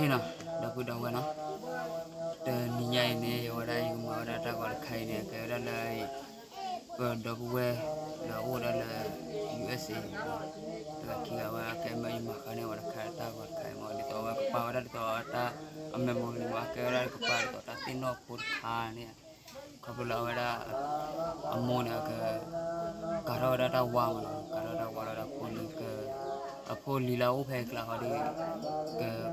နီၤ, ဒီပုၢ်ဒီဝဲၢ်နီၤ, တနံၤညါအံၤန့ၣ် အဝဲဒၣ်ယကမၤဝဲဒၣ်တၢ်ဂီၤတခါအံၤန့ၣ် ကဲဝဲဒၣ်လၢ ပဒီပုၢ်ဝဲၢ်လၢအအိၣ်ဝဲဒၣ်လၢ ယူၢ်အ့ၣ်စ့ၣ် တဂၤခံဂၤဝဲ အကဲမ့ၢ်ယမၤဃါန့ၢ်ဝဲတခါတၢ်ဂီၤတခါအံၤမ့ၢ် ဒ်သိးအဝဲကပာ်ဝဲဒၣ်ဒ်သိးတၢ် အမဲာ်မ့ၢ်ဂ့ၤမ့ၢ် အကဲဝဲဒၣ်ကပာ်ဒ်သိးတၢ်သ့ၣ်နီၣ်ဖိတခါန့ၣ် ခီဖျိလၢအဝဲဒၣ် အမိၢ်န့ၣ် အက ကၤထီၣ်ဝဲဒၣ်တၢ်ဝါမ့ၢ်နီၤ, ကၤထီၣ်တၢ်ဝါလီၤဒီးအဖိလံၤက အဖိလံၤလၢအအိၣ်ဖဲအကျါဃီဒီး က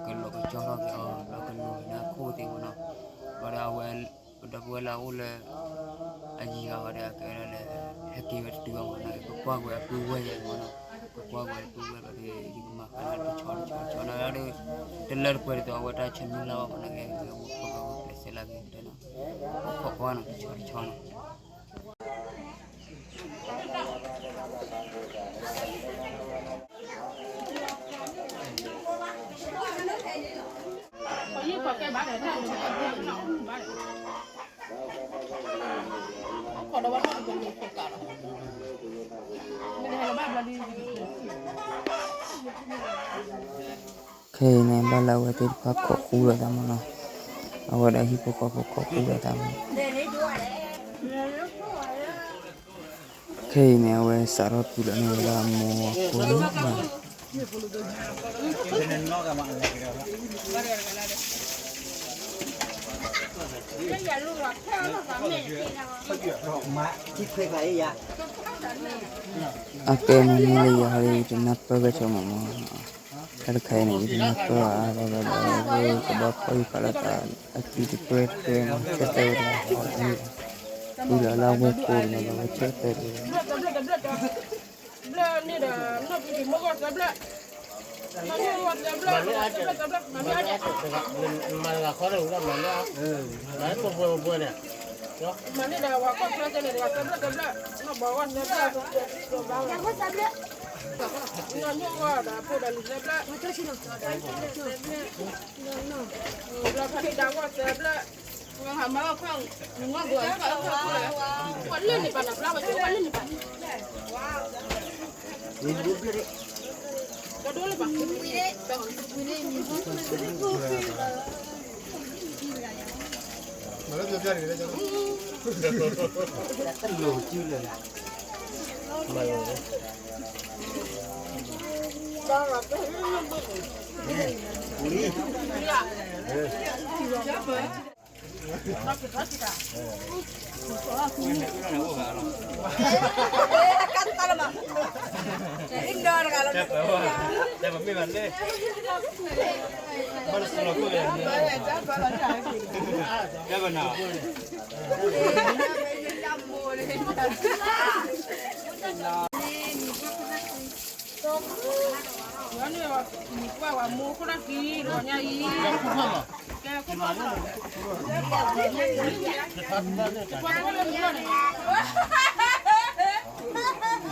ကလိာ်ကကၠီထီၣ်က့ၤအီၤ ဒီးကလိာ်က့ၤန့ၣ်အခိၣ်သ့ၣ်မ့ၢ်နီၤ, ဒီးအဝဲ ပဒီပုၢ်ဝဲၢ်လၢအအိၣ်လၢ အယံၤဂၤဃီဒီး အကဲဝဲဒၣ်လၢ ဟဲက့ၤဝဲတတုၤအီၤမ့ၢ်နီၤ, ပကွၢ်ကွံာ်အပုၢ်ဝဲၢ်ယဲမ့ၢ်နီၤ, ပကွၢ်ကွံာ်အပုၢ်ဝဲၢ်ဒီး ယကမၤဃါလၢတဆီတဆီတဆီနီၤဒီး တလၢတပှဲၤဒ်သိးအဝဲတၢ်ဆၢမုၢ်လၢ်ဘၣ်မ့ၢ်နီၤ, ကဲဝဲဖိကဝဲၢ်ပျဲးစဲလၢက့ၤတဲနီၤ, အိၣ်ခိးကွၢ်နီၤ တဆီတဆီနီၤ ခဲအံၤန့ၣ် ဘၣ်လၢအဝဲသ့ၣ်တဖၣ်ခိးဃူလိာ်သးမ့ၢ်နီၤ, အဝဲဒၣ်ဟံၣ်ဖိဃီဖိခိးဃူလိာ်သးမ့ၢ်နီၤ, ခဲအံၤန့ၣ် အဝဲစးထီၣ်ပူၤလီၤန့ၢ်ဝဲဒၣ်အမိၢ်အဖိလံနီၤ. အကဲမ့မ့ၢ်လၢယၤဟီဒီး ယတနၢ်ပၢၢ်ဘၣ်ဆိမ့ၢ်နီၤ, တၢ်တခါအံၤန့ၣ် ယတနၢ်ပၢၢ်ဘၣ်, ဘၣ်ဘၣ်ဒီး ကဘၣ်ဖီၣ်ယုာ်ဃာ်လၢသး အစုတကြၢးတကြၢးမ့ၢ် ဆၢတဲာ်ဝဲဒၣ်, ပူၤလီၤလၢအဝဲကိးန့ၣ် ဘၣ်ဝဲဆၢတဲာ်တဂ့ၤ ဘျၢၣ်န့ၣ်ဒီး နီၢ်ပံၤက့ၤမိၢ်ဂီၢ်သၢဘျၢၣ်, နီၢ်ညိၣ်ဂီၢ်သၢဘျၢၣ်, မၤန့ၢ်ဒီးဝဲကီၢ်ချၢသဲန့ၣ် တဂၤသၢဘျၢၣ်သၢဘျၢၣ်, နီၢ်ဘီဂီၢ်သၢဘျၢၣ်, နီၢ်ညိၣ်ဂီၢ်ဒီးဖိဒီးလံၤသၢဘျၢၣ်, ဘျၢၣ်ဖးဒံးဒါဂီၢ်သၢဘျၢၣ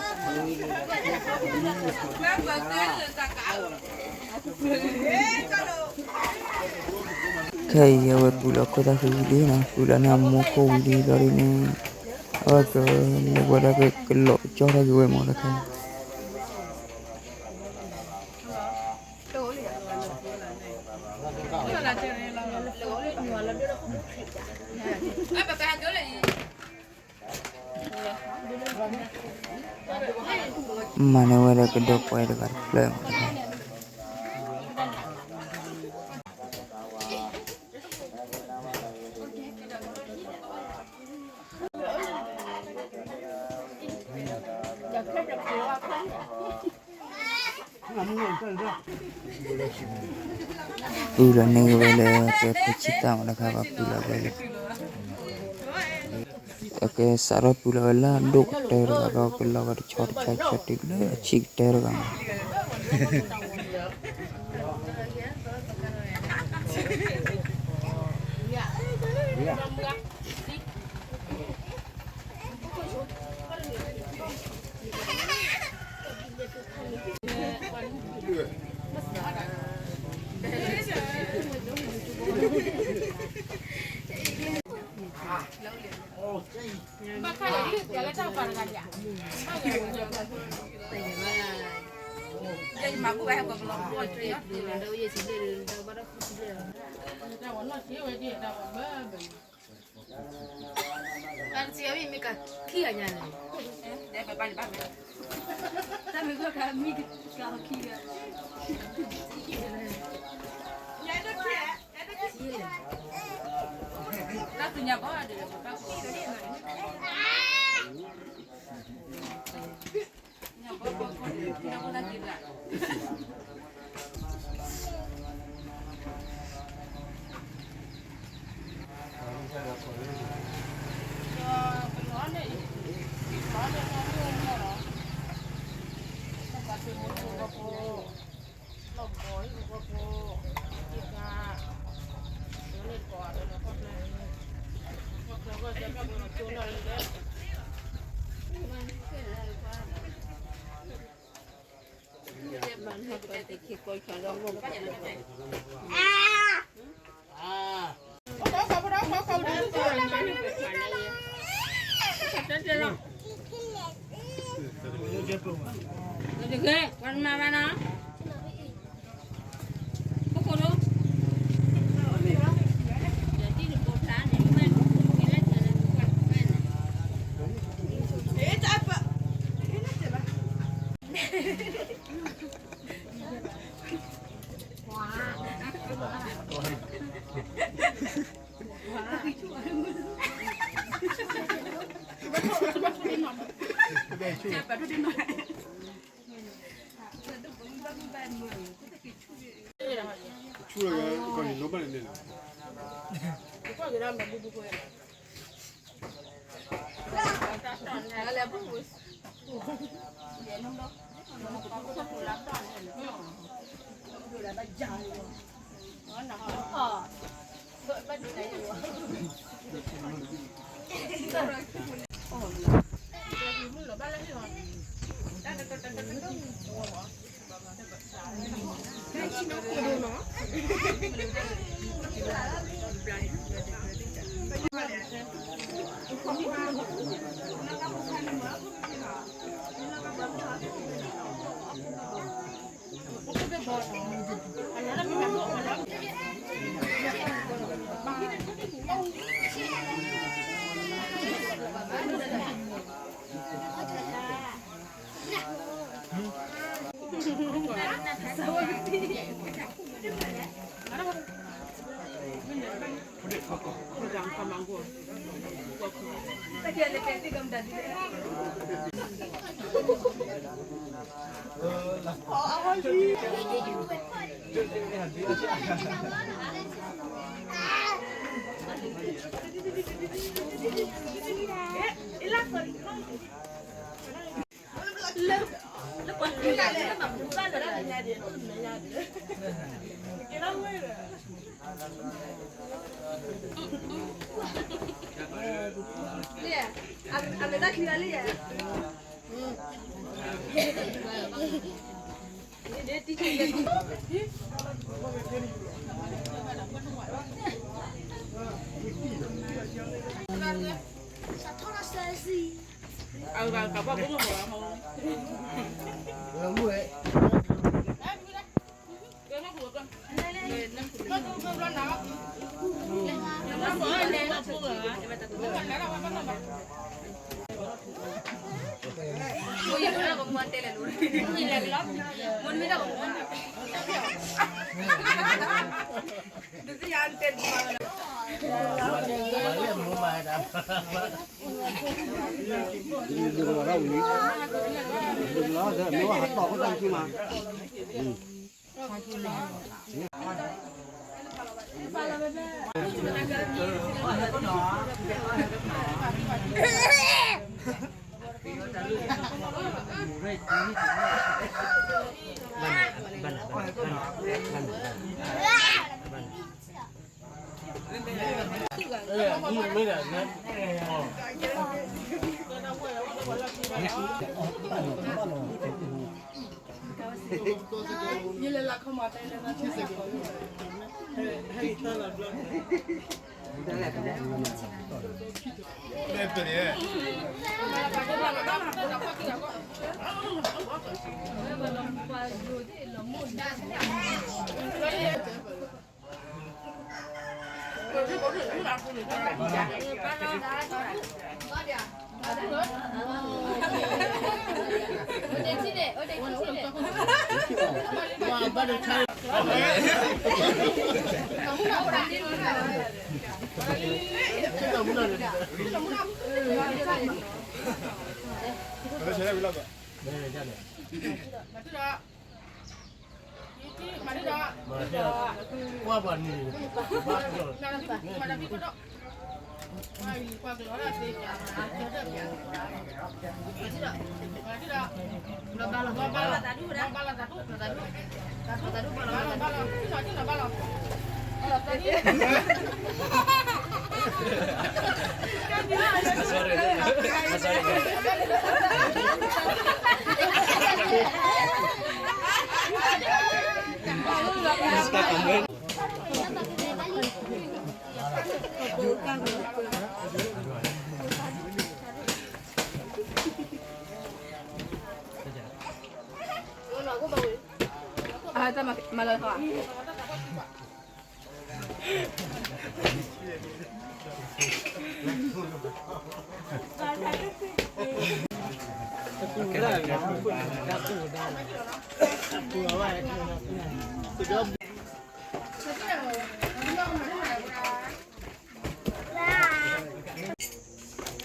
် ခဲအံၤအဝဲပူၤလီၤခိၣ်သၣ်ဃံဝံၤလံနီၤ, ပူၤလီၤန့ၢ်အမိၢ်ခိၣ်ဝံၤလံဘျီဒ်န့ၣ်, အဝဲကလဲၤဝဲဒၣ်ကလီၤကကၠီထီၣ်က့ၤဝဲမ့ၢ်တခါ မၤန့ၢ်ဝဲဒၣ်ကဒီးပှဲၤတဂၤတဖျၢၣ်မ့ၢ်တခါ ပူၤလီၤန့ၢ်က့ၤဝဲလၢကဲဖဲဆံတၢ်မ့ၢ်တခါဘၣ် ပူၤလီၤဝဲလၢ အကဲစးထီၣ်ပူၤလီၤဝဲလၢအဒိၣ်ကတၢၢ်တဂၤဘၣ် ကလီၤဝဲတဆီတဆီတဆီတုၤလၢအဆံးကတၢၢ်တဂၤမ့ၢ် ဘၣ်ခါလၢလုၢ်ပျးလၢတၢ်ပာ်တဂၤဒံးဧါ, ဘၣ်ဂၤ ယမၤဘူၣ်ဝဲဟဲကီးကလီၤ တၢ်ဝဲနီၢ်က့ဝဲဒ်တၢ်ဝဲဘၣ်ဘၣ် တၢ်စံးအီၤမ့ၢ်မ့ၢ်ကခံဂၤညါန့ၣ် တၢ်မ့ၢ်ကီၢ်ခါမ့ၢ်ကခံဂၤ တၢ်သူညါဘီဒီး ဆူၣ်လီၤကီးန့ၣ် လိဘၣ်န့ၣ်န့ၣ်လီၤ.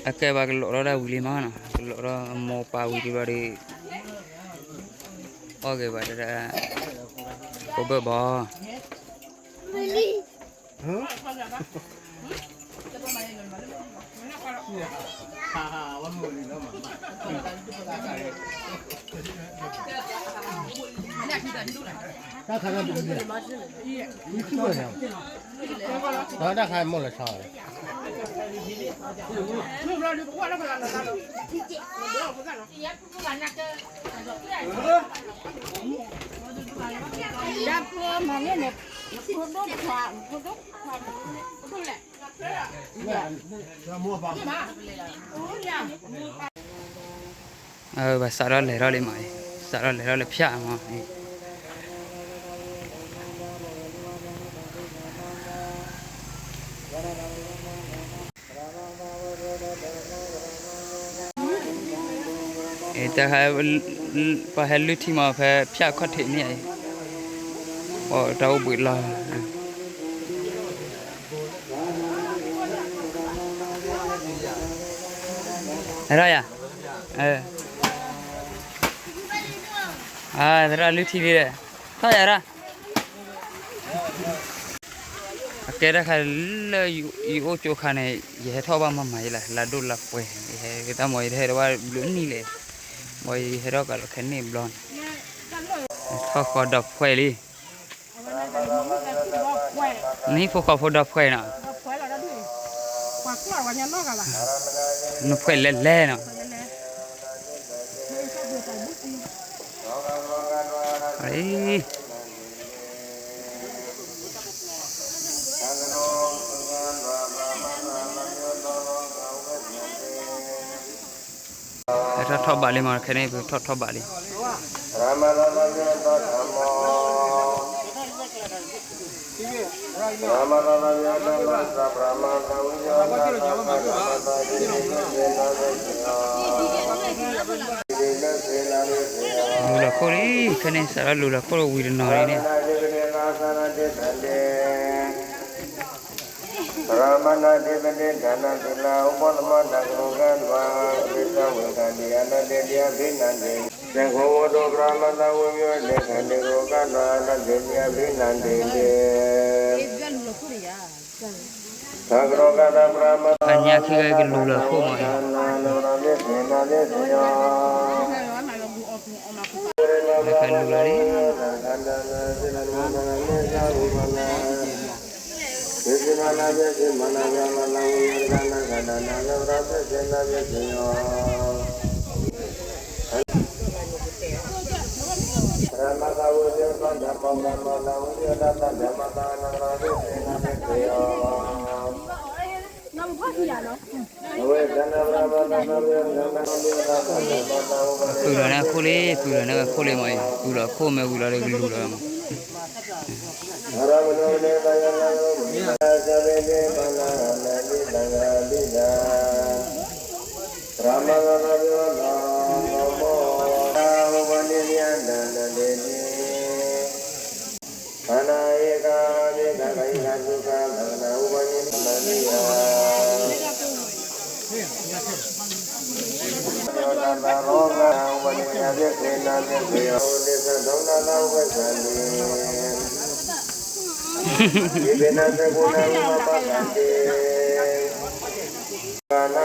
အကဲဘၣ်ကလိးထီၣ်ဒၣ်ဝံၤလံမးနီၤ, ကလိးထီၣ်အမိၢ်ပၢ်ဝံၤဒံးဘျီဒီး အီၣ်က့ၤဘၣ်တဒၣ် ဖိဘၢၣ်ဘီ တၢ်ခါမိၢ်လီၤဆီ, ဘၣ်စးထီၣ်လဲၤထီၣ်လံမးအံၤ, စးထီၣ်လဲၤထီၣ်လၢဖၠၣ်မးအံၤ, အတၢ်ဟဲ ပှၤဟဲလုၢ်ထံမး ဖဲဖၠၣ်ခီၣ်ထံးန့ၣ်အံၤ, ပှၤတၢ်အိၣ်ဘှံးလီၤ, ဟဲထီၣ်ယၤ, သရၣ်လုၢ်ထံလံဒီး, ထီၣ်ယၤရၣ် အကဲတၢ်ခါလၢယအိၣ်ကၠိခါန့ၣ် ယဟဲထီၣ်ဘၣ်မးမးယဲလၢ လါဒိၣ်လါပှဲၤ, ယဟဲတၢ်မၤယတဟဲတဘၣ်ဘျုးနံၣ်လဲၣ်, ဘၣ်ယဟဲထီၣ်ကးလီၤခဲန့ၣ်ဘျီန့ၣ်, ထီၣ်ဃီဒီးဖှဲးလံ, နဟံၣ်ဖိဃီဖိဒီးဖှဲးနီၤ, နဖှဲးလဲၣ်လဲၣ်နီၤ, ဟဲထီၣ်ထီၣ်ဘးလံမး ခဲန့ၣ် ပထီၣ်ထီၣ်ဘးလံ. လူၤလီၤခိၣ်လံ ခဲန့ၣ် စးထီၣ်လူၤလီၤခိၣ်ဝံၤတနီၤန့ၣ် ရမဏာဓိပတိ ဒါနသီလ ဥပောသမ တၢ်ကရူၢ်ကါဒွး သဝေၤခန္တီ အနန္တေတိ အဘိနန္ဒိ သက္ကဝေါတိ ပြမတဝိညောတိ ခန္တီ ကရူၢ်ကါဒွး အနန္တေတိ အဘိနန္ဒိ သက္ကရောဂတ ပြမတ အညါခံဂၤကလူၤလီၤခိၣ်မးအံၤ လၢကလူၤလီၤလံ ပရမတဝိသုပ္ပန္န ပမမနာဝိယတသံ ဓမ္မတာ အနန္တရာဘိသေနဘိသေယ ပုၢ်လီၤန့ၣ်အခိၣ်လံ, ပုၢ်လီၤန့ၣ်အခိၣ်လံမးအံၤ, ပုၢ်လီၤခိၣ်မ့ၢ်ဝံၤလီၤဒီးကလူၤလီၤမး.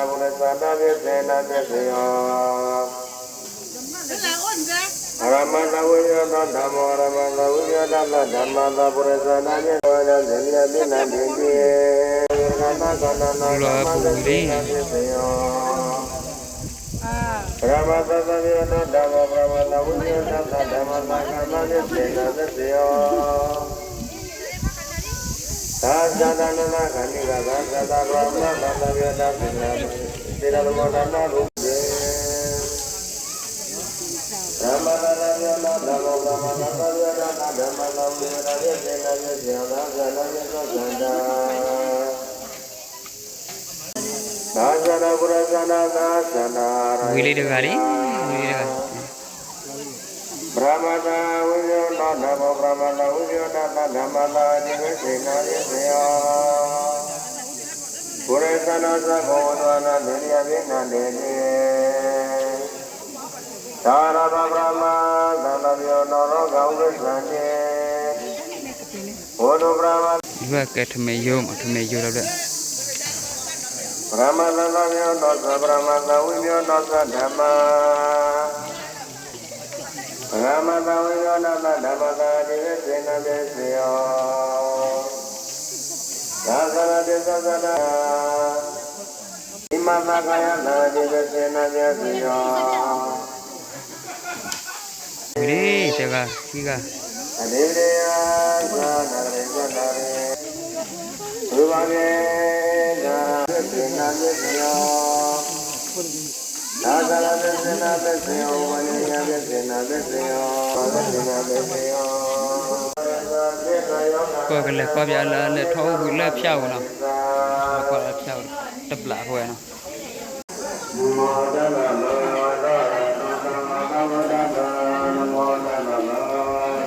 ဝံၤလံတဂၤလံ, ဝံၤလံတဂၤလံ. ပြမသဝိညောတ ဓမ္မော ပြမသဝိညောတ ဓမ္မတာ အဓိပ္ပာယ် စေနာ ပစ္စယော ပုရိသနာ သက္ကဝေါ ဒုတိယ အဘိနန္ဒေတိ သာရပ ပြမသ သဗ္ဗယော နောရောဂ ဥပ္ပသန္တိ ဟောတု ပြမ ကဲထမ့ၢ်ယိမး ထမ့ၢ်ယိလီၤဘျဲၣ်. ပြမသ သဗ္ဗယော နောသ ပြမသ ဝိညောတ ဓမ္မ ပြမသ ဝိညောတ ဓမ္မတာ အဓိပ္ပာယ် စေနာ ပစ္စယော သက္ကရာ ပစ္စောသတ္တ မသ ကာယတာ အဓိပ္ပာယ် စေနာ ပစ္စယော ဝံၤလံတဂၤခံဂၤ အဓိပ္ပာယ် သတ္တရေ သတ္တရေ ရူပဂေ သတ္တ ပစ္စေနာ ပစ္စယော သက္ကရာ ပစ္စေနာ ပစ္စယော ဝိညာဏ ပစ္စေနာ ပစ္စယော ပစ္စေနာ ပစ္စယော ပကလဲၤကွၢ်ပြလၢလဲၤထီၣ်အိၣ်ဘှံးလၢဖၠၣ်ဧိၤနီၤ, လဲၤကွၢ်လၢဖၠၣ်ဧိၤ တဘျးဖဲဝဲနီၤ.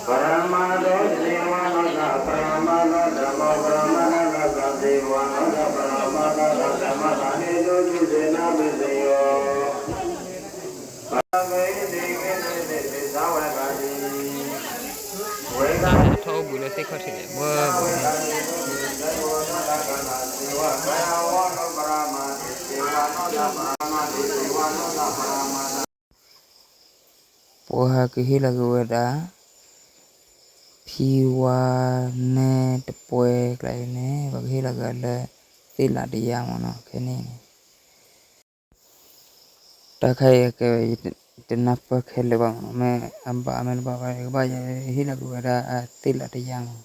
ပရမတ္ထေ သေဝ နောသ ပြမတ္ထေ ဓမ္မော ပြမတ္ထေ သက္ကဝေါ နောသ ပြမတ္ထေ ဓမ္မတာ အဓိပ္ပာယ် စေနာ ပစ္စယော တၢ်လဲၤထီၣ်အိၣ်ဘှံးလၢသ့ၣ်ခီၣ်ထံးန့ၣ် ဘၣ်ဘၣ်န့ၣ် ပှၤကဟ့ၣ်လီၤက့ၤဝဲဒၣ် ဖံဝါနဲတပှဲၤကျါအံၤန့ၣ် ပှၤကဟ့ၣ်လီၤက့ၤလၢ သ့ၣ်လးတယါမ့ၢ်နီၤ ခဲန့ၣ်န့ၣ် တၢ်ခါအံၤကဲဝဲ ယတနၢ်ပၢၢ်ခဲလၢာ်ဘၣ်မ့ၢ်နီၤ မ့ၢ်အဘၣ်မ့ၢ်တဘၣ်ဘၣ် ကဘၣ်ယဟ့ၣ်လီၤက့ၤဝဲဒၣ်အသ့ၣ်လးတယါမ့ၢ်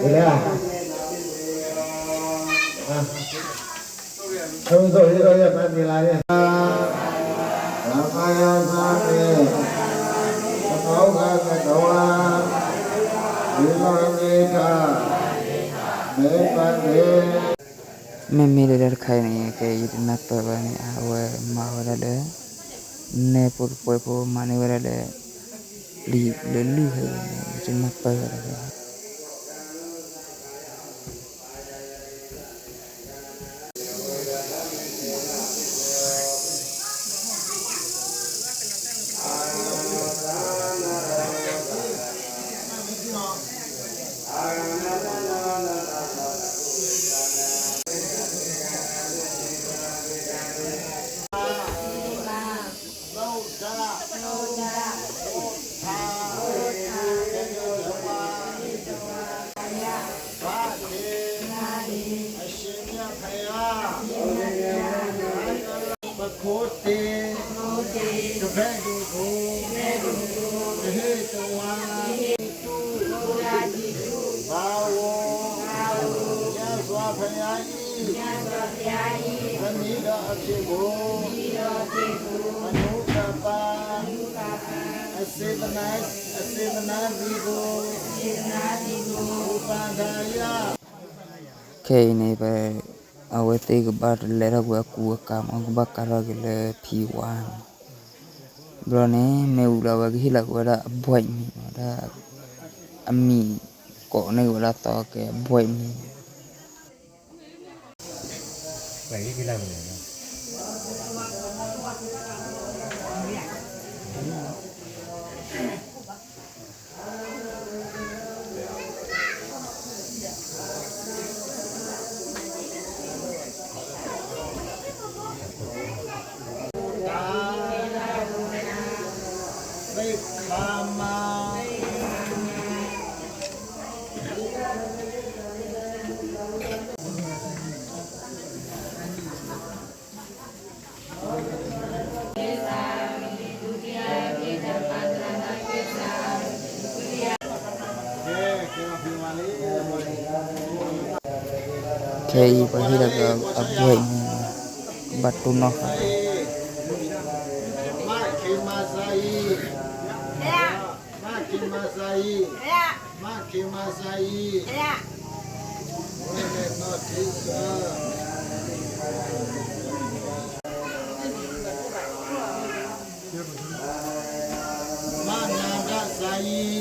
ဝလဲၣ် သုစိၤဟ့ၣ်လီၤယသးမံၤလၢန့ၣ် သမယသးမံၤ သနီဃာ်ကတဝါ ဝိလီၤမ့ၢ်တၢ် မ့ၢ်ပှၤန့ၣ် မ့မ့ၢ်လၢတၢ်တခါအံၤန့ၣ် ကဲယတနၢ်ပၢၢ်ဘၣ်န့ၣ် အဝဲမၤဝဲဒၣ်လၢ နဲဖိတပှဲၤဖိ မၤန့ၢ်ဝဲဒၣ်လၢ ပျံၤလၢလုၢ်ဟဲအံၤန့ၣ် ယတနၢ်ပၢၢ်ဘၣ်တၢ်တခါ ဝဲဒၣ် ကဟ့ၣ်တဝါ ဘါဧိၤ ယွၤဖယါအံၤ ပနံၤဒီးအဖံးဘိ အနူကပၤ အစ့ အစ့သနာ်သံဘိ ပူၤပာ်ဒၣ်ယၤ ခဲအံၤန့ၣ် ပ အဝဲသ့ၣ်ကဘၣ်တလဲၤထီၣ်ကွံာ်အကူအကၤမး ကဘၣ်ကၤထီၣ်က့ၤလၢဖံဝါန့ၣ် ဘျီန့ၣ် မ့ၣ်အူလၢအဝဲကဟ့ၣ်လီၤက့ၤဝဲဒၣ်အဘှဲးမံၤမး ဒၣ် အမံၤကိးန့ၢ်က့ၤဝဲဒၣ်သီကဲအဘှဲးမံၤ ခဲအံၤပှၤဟ့ၣ်လီၤက့ၤအဘှဲးမံၤန့ၣ် ကဘၣ်တိၢ်နီၣ်ဃာ် မၤခ့မၤစၢ်အံၤ မၤခ့မၤစၢ်အံၤ မၤခ့မၤစၢ်အံၤ ဝဲလဲၤနီၢ်ထံဆၢ မၤနၤဒၣ်စၢ်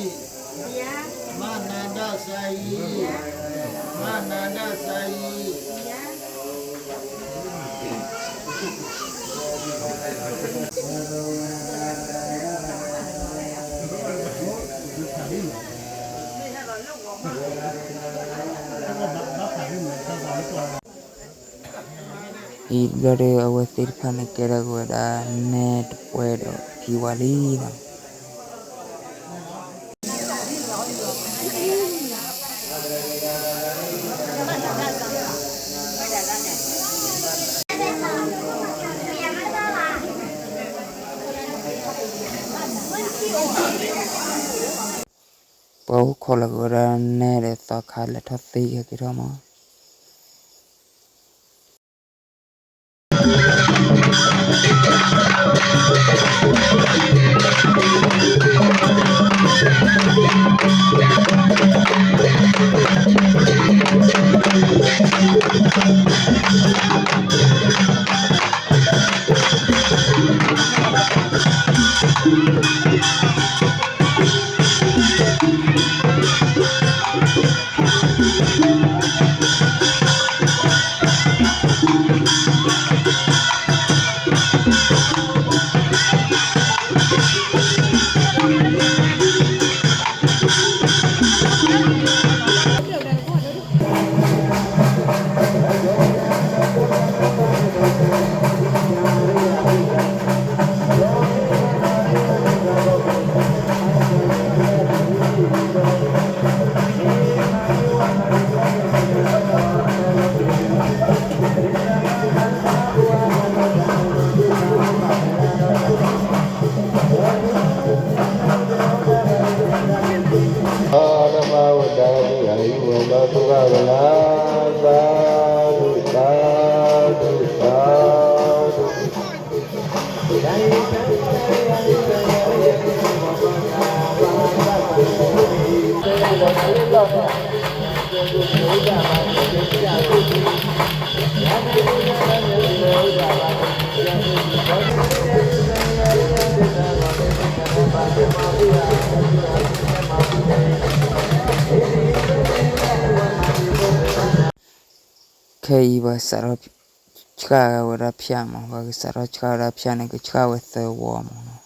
အံၤ မၤနၤဒၣ်စၢ်အံၤ မၤနၤဒၣ်စၢ်အံၤ အံၤဘျီဒီး အဝဲသ့ၣ်တဖၣ်န့ၣ် ကဲထီၣ်က့ၤဝဲဒၣ်နဲတပှဲၤဒီးဖံဝါလံနီၤ. ပှၤအိၣ်ခိးလီၤက့ၤဝဲဒၣ်နဲဒီးသီခါ လဲၤထီၣ်သ့က့ၤထီၣ်မး. ခဲအံၤပှၤစးထီၣ်ဆှၣ်ဝဲဒၣ်ဖၠၣ်မး, ပှၤကစးထီၣ်ဆှၣ်ဝဲဒၣ်ဖၠၣ်န့ၣ် ကဆှၣ်ဝဲသၢဝီမးနီၤ.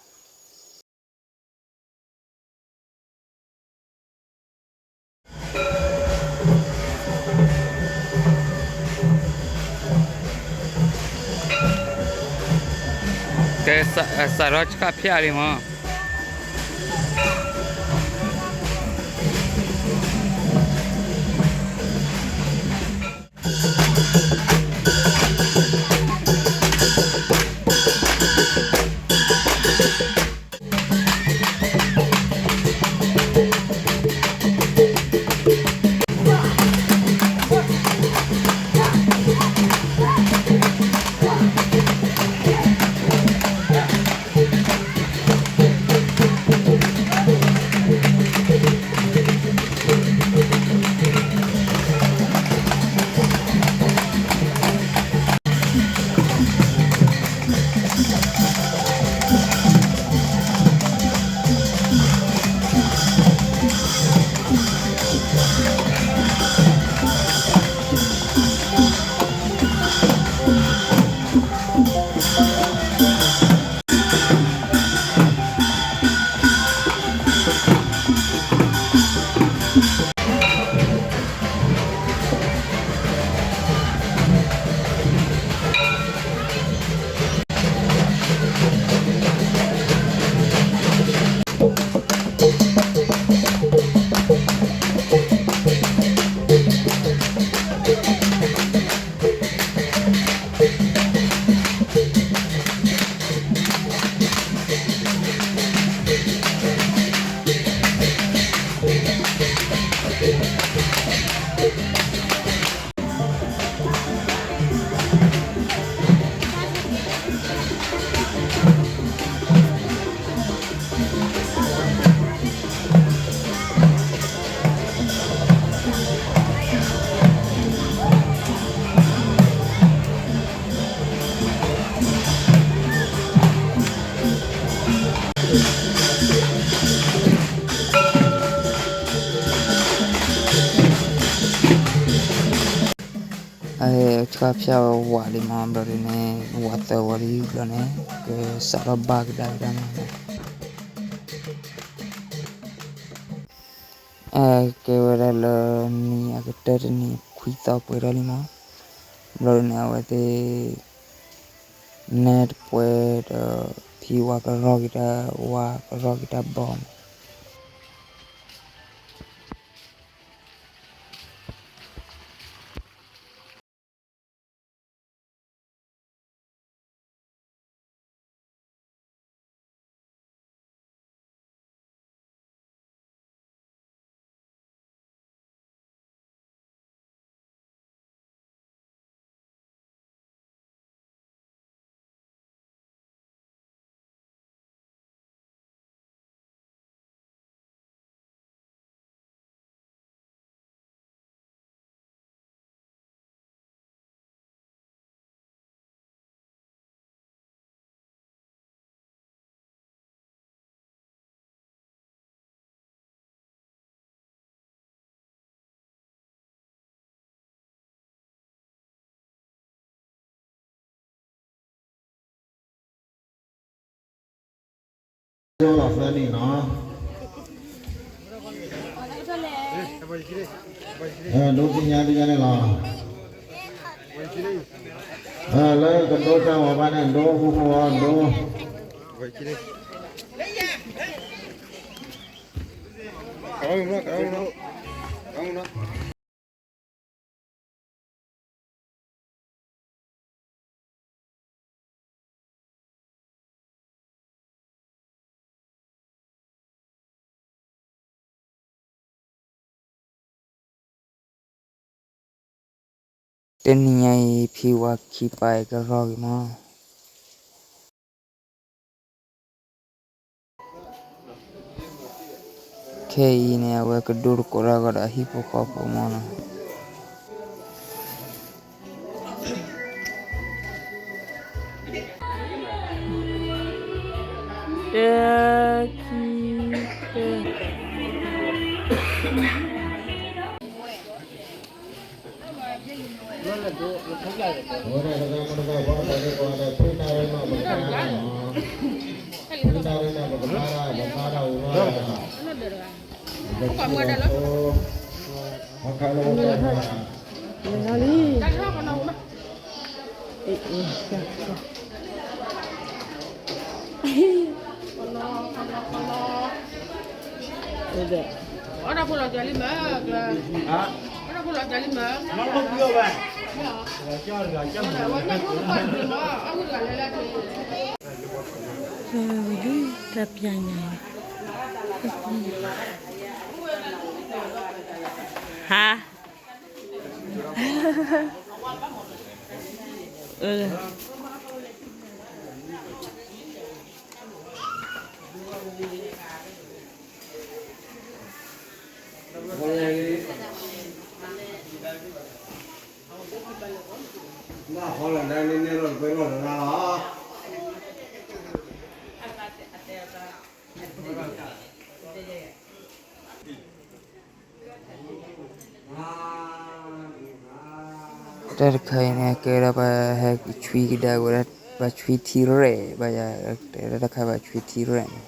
ကဲ စးထီၣ်ဆှၣ်ဖၠၣ်လံမး. ကဲ အဟဲဆှၣ်ဖၠၣ်ဝဲ ဝးလံမး ဘျီဒ်န့ၣ် ဝးသၢဝီလံဘျီန့ၣ် ကစးထီၣ်ဘၣ်ကဒါကဒါမး. အကဲဝဲဒၣ်လၢနံၤအကတၢၢ်တနံၤ ခွံသီပှဲၤထီၣ်လံမး. ဘျီဒ်န့ၣ် အဝဲသ့ၣ် နဲတပှဲၤဒီး ဖံဝါကရီၢ်က့ၤတၢ် ဝါကရီၢ်က့ၤတၢ်ဘီမး. လီၤဖျၢနံၣ်နီၤ, ဒိသ့ၣ်ညါသ့ၣ်ညါန့ၣ်လီၤ. လၢကဒိတၢ်ဝီၤဘၣ်န့ၣ် ဒိဃူဃူအီၤဒိ. တနံၤညါအံၤ ဖံဝါခံပၢ်အံၤကရီၢ်က့ၤမး. ခဲအံၤန့ၣ် အဝဲကဒိတကိးတၢ်ဂီၤဒီးအဟံၣ်ဖိဃီဖိမးနီၤ. တၢ ခံ တၢ. တၢ်ပျၢ်ညါ ဟါ တၢ်တခါအံၤန့ၣ် ကဲဒၣ်ပှၤဟဲဆွံကဒါဝဲဒၣ် ပှၤဆွံထံရဲၣ် ဘၣ်ယၤ တဲဒၣ်တၢ်တခါပှၤဆွံထံရဲၣ်န့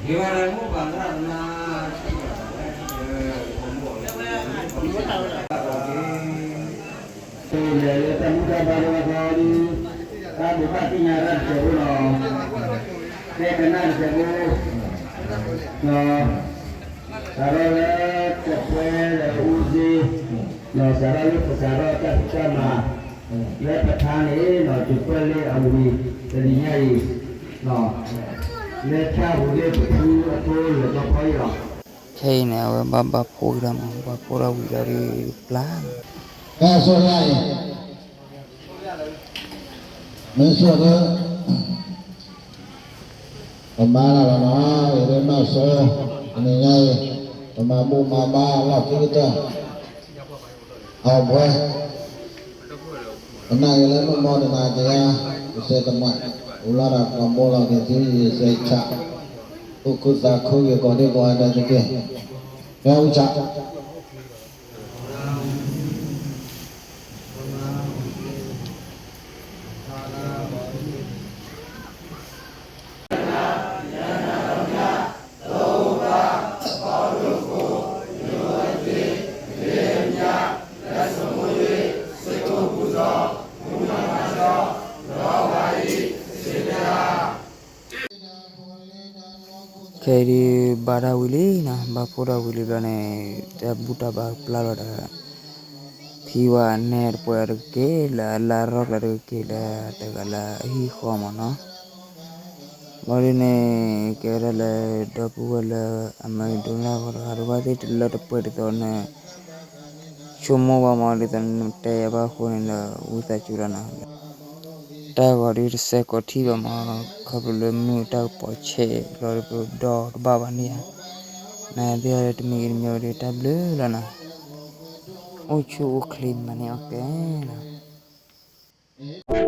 ၣ် လဲၤလၢတၢ်ဘူၣ်တၢ်ဘါတခါဒီး တၢ်ဘိးဘၣ်သ့ၣ်ညါတၢ်တစဲးဖိလီၤ. တဲကနၣ်တစဲးဖိ စးထီၣ်လၢတပွဲလၢအူစ့ စးထီၣ်လၢပစးထီၣ်တၢ်ဖံးတၢ်မၤ လၢပထါန့ၣ် တုၤပၢၢ်လၢအဝံၤတနံၤညါအံၤ လၢဆၣ်ပူၤလၢပဖုအသိလၢာ်ကီဖီအံၤလီၤ. ခဲအံၤန့ၣ် အဝဲဘၣ်ဘၣ်ဖှိၣ်ကဒီးမး ဘၣ်ဖှိၣ်ထီၣ်ဝံၤဒီးပျၢ် တၢ်ဆိၣ်ဂ့ၤ မ့ၢ်ဆိၣ်ဂ့ၤ ပမၤလၢ်လီၤနီၤ အံၤဒ်နီၢ်စိ တနံၤညါအံၤ ပမၤဘူၣ်မၤဘါလီၢ်ခံကတၢၢ် အီၣ်ဘှဲ ပနာ်က့ၤလၢမုၢ်မီတနၤက့ၤဧါ ကစဲးတမး အိၣ်လၢ်ဒီးကီၢ်ဘိလီၤက့ၤသုယစဲးဆး သူၣ်ခုသးခုက့ၤကီၢ်ဒ့ကီၢ်ဝဲဒၣ်တက့ၢ် မ့ၢ်အူဆး ခဲအံၤဒုးဘါထီၣ်ဝံၤလံနီၤ ဘါဖှိၣ်ထီၣ်ဝံၤလံဘျီန့ၣ် တၢ်ဘူၣ်တၢ်ဘါပျၢ်လီၤဒီး ဖံဝါအနဲၣ်တပှဲၤတက့ၢ် လၢအလါရီၣ်ကျါတက့ၢ် လၢတဂၤလၢအဟံၣ်ဃီမးနီၤ ဘျီဒ်န့ၣ် ကဲဝဲဒၣ်လၢဒီပုၢ်ဝဲၢ်လၢအမၢဒိၣ်လၢ်ဂီၤတဂၤဒီး ဘၣ်သ့ၣ်တလၢတပှဲၤဒ်သိးန့ၣ် ဆိကမိၣ်ဘၣ်မး ဒ်သိးနတဲယၤဘၣ်အဃိန့ၣ်ဒီး ဝံသးစူၤလီၤနီၤ တၢ်ဂီၤဒုးတစဲးကိးထံၣ်ဘၣ်မး ခီဖျိလၢမုၢ်တၢ်ကပီၤဆဲးဘျီဒီးပဒီတဘၣ်ဘၣ်န့ၣ်ဧါ နသ့ၣ်အီၤတမံၤဂ့ၤတမံၤဂ့ၤဒီး တၢ်ဘျုးလီၤနီၤ အိၣ်ဆူၣ်အိၣ်ချ့မၤန့ၢ်အီၣ်ကဲနီၤ